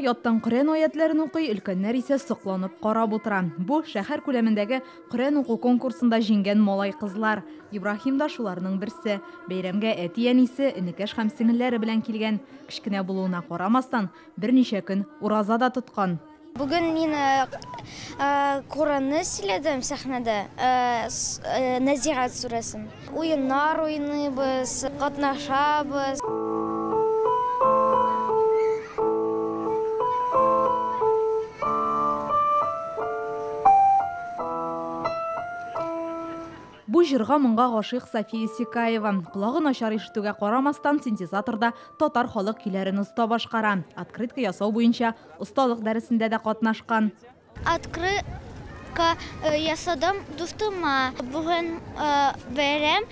яттан Коръән аятләрен укый, өлкәннәр исә сокланып карап утыра. Бу шәһәр күләмендәге Коръән уку конкурсында җиңгән малай-кызлар. Ибраһим да шуларның берсе. Бәйрәмгә әти-әнисе, энекәш һәм сеңелләре белән килгән. Кечкенә булуына карамастан, берничә көн ураза да тоткан. Бүген мин Коръәнне сөйләдем сәхнәдә, Нәзигать сүрәсен. Уеннар уйныйбыз, катнашабыз. Бу җырга моңга гашыйк София Сикаева. Колагы начар ишетүгә карамастан, синтезаторда татар халык көйләрен оста башкара. Открытка ясау буенча осталык дәресендә дә катнашкан. Открытка ясадым дустыма. Бүген бәйрәм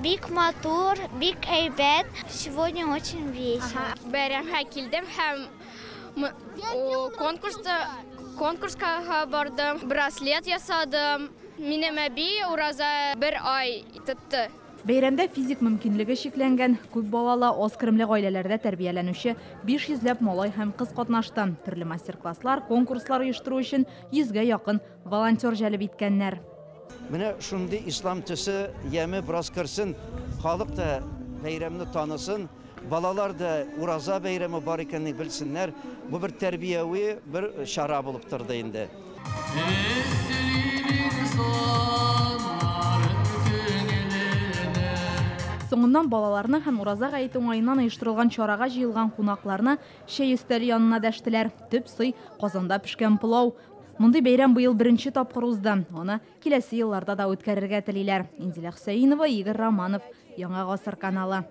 бик матур, бик әйбәт. Сегодня очень весело. Бәйрәмгә килдем һәм конкурска бардым, браслет ясадым. Минем әби ураза бер ай тотты. Бәйрәмдә физик мөмкинлеге чикләнгән, күп балалы, аз керемле гаиләләрдә тәрбияләнүче 500 ләп малай һәм кыз катнашты. Төрле мастер-класслар, конкурслар оештыру өчен 100гә якын волонтер җәлеп иткәннәр. Менә шундый ислам төсе, яме бераз керсен, халык та бәйрәмне танысын, балалар да ураза бәйрәме бар икәнен белсеннәр. Бу бер тәрбияви бер чара булып торды инде. Соңыннан балаларны һәм ураза гаете уңаеннан оештырылган чарага җыелган кунакларны чәй өстәле янына дәштеләр. Төп сый казанда пешкән пылау. Мондый бәйрәм быел беренче тапкыр узды. Аны киләсе елларда да үткәрергә телиләр. Инзилә Хөсәенова, Игорь Романов, Яңа Гасыр каналы.